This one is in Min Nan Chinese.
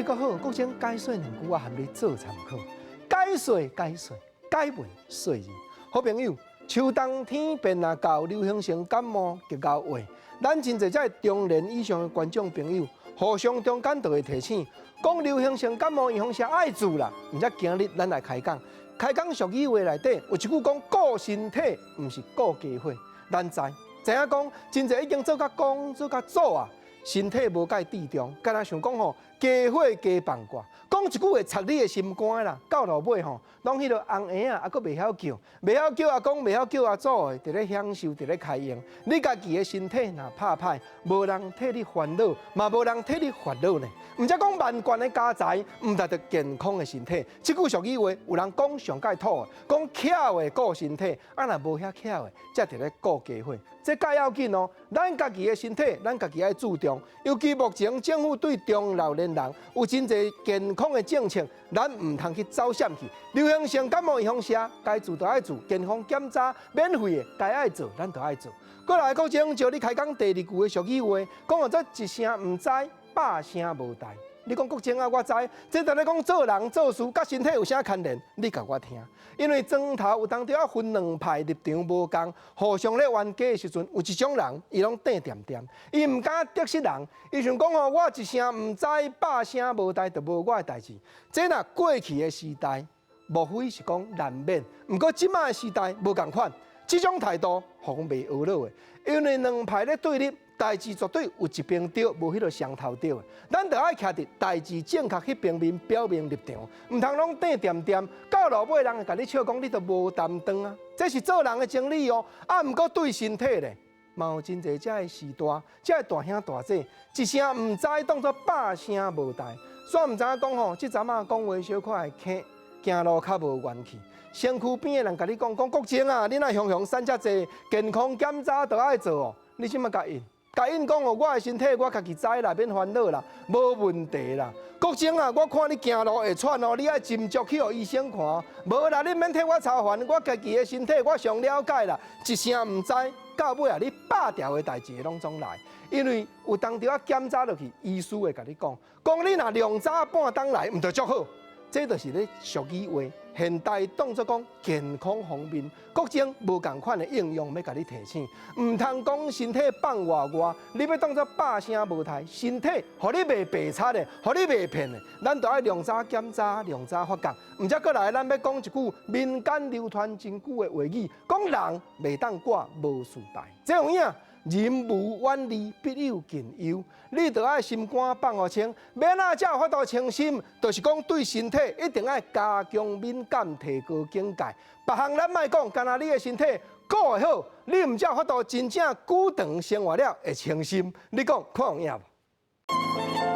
說閣好，國珍解說兩句，我含你做參考。解說解說，解問說字。好朋友，秋冬天變啊到流行性感冒極𠢕話，咱真濟這中年以上的觀眾朋友，互相中間就會提醒，講流行性感冒預防針愛注啦。毋知今日咱來開講，開講俗語話內底有一句講顧身體，毋是顧家伙。咱知知影講，真濟已經做甲公做甲祖啊，身體無蓋注重，敢若想講吼，家火加放掛，講一句會插你的心肝啦。到落尾吼，攏彼个尪爺仔，啊，閣袂曉叫，袂曉叫阿公，袂曉叫阿祖的，佇咧享受，佇咧開用。你家己的身體若拍歹，無人替你煩惱，嘛無人替你煩惱呢。毋才講萬貫的家財，毋值著健康的身體。這句俗語話，有人講上蓋土的，講巧的顧身體，啊若無遐巧的，才佇咧顧家伙。這較要緊哦，咱家己的身體，咱家己愛注重。尤其目前政府對中老年人有真濟健康的政策，咱毋通去走閃去。流行性感冒預防針，該做就愛做，健康檢查免費的，該愛做咱就愛做。過來國珍招你開講第二句的俗語話，講做一聲毋知，百聲無代。你講國珍啊，我知，這佇咧講做人做事，佮身體有啥牽連？你共我聽。因為莊頭有當時仔分兩派立場無仝，互相咧冤家的時陣，有一種人伊攏硩恬恬，伊毋敢得失人，伊想講吼，我一聲毋知，百聲無代，就無我的代誌。這若過去的時代，莫非是講難免？毋過這馬的時代無仝款，這種態度予講袂學落的，因為兩派咧對立。代誌絕對有一邊對，無彼个雙頭對的。咱著愛徛佇代誌正確彼邊面表明立場，毋通攏硩恬恬，到落尾人會共你笑講你都無擔當啊！這是做人的真理哦。啊，毋過對身體咧，嘛有真濟這个時代，這个大兄大姐，一聲毋知當做百聲無代。煞毋知影講吼，這陣仔講話小可會輕，行路較無元氣。身軀邊的人共你講講國珍啊，你若雄雄瘦遮濟，健康檢查都愛做哦。你這馬共應？共𪜶講哦，我的身體我家己知啦，免煩惱啦，無問題啦。國珍啊，我看你行路會喘哦，你愛斟酌去予醫生看。無啦，你免替我操煩，我家己的身體我上了解啦。一聲毋知，到尾啊，你百條的代誌攏總來，因為有當時仔檢查落去，醫師會共你講，講你若量早半冬來，毋就足好。這就是咧俗語話，現代當作講健康方面，各種無仝款的應用，欲共你提醒，毋通講身體放外外，你欲當作百聲無代，身體予你袂白賊的，予你袂騙的，咱都愛量早檢查，量早發覺。毋才過來，咱欲講一句民間流傳真久的話語，講人袂當掛無事牌。這有影。人無遠慮，必有近憂。你著愛心肝放予清，欲按怎才有法度清心？就是講對身體一定愛加強敏感，提高警戒。別項咱莫講，干焦你的身體顧會好，你毋才有法度真正久長生活了會清心。你講看有影無？